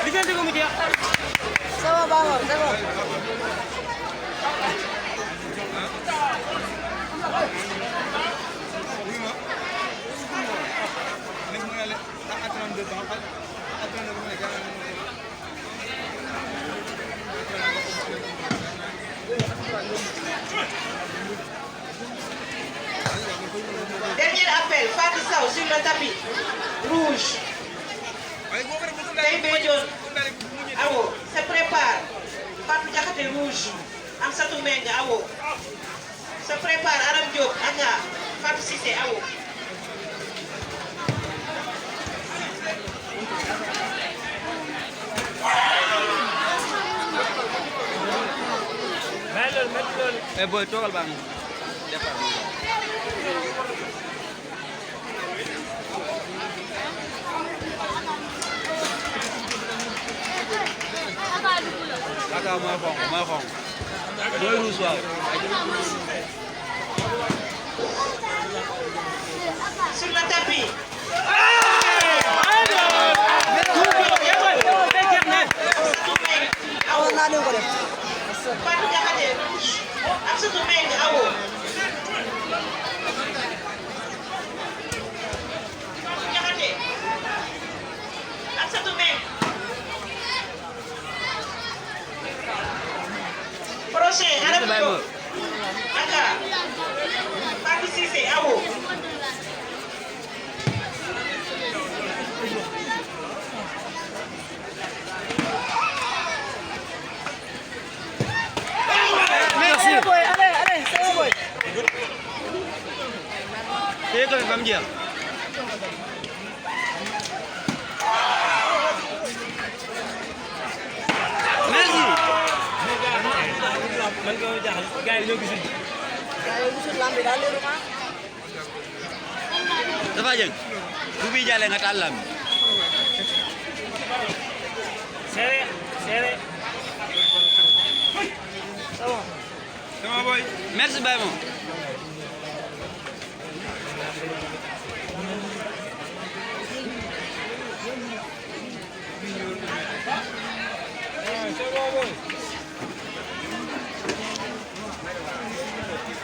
Lijjanti ko mu jeex. Sama baba, sama. Dernier appel, Fatou Sow sur le tapis. Rouge. Tay Bédione. Awo, se prépare. Fatou Diakhaté rouge. Amsatou Meng awo. Se prépare Aram Diop anga. Fatou Cissé awo. Eh boy toogal baa ngi départ Aka mooy xonq mooy ruus waaw Sur le tapis. Awo naa leen ko def. Fatou Diakhaté rouge. Amsatou Meng awo. Fatou Diakhaté. Amsatou Meng. Prochain Aram Diop. Aka. Fatou Cissé awo. Allez boy, allez, sama boy. téye ko fi ba mu jeex merci man ko jaaxal gars yi ñoo gisul Gaay gisul lamb bi daal leeru ma. dafa jëng bu bi jàllee nga taal lamb serré sama boy merci Baye moom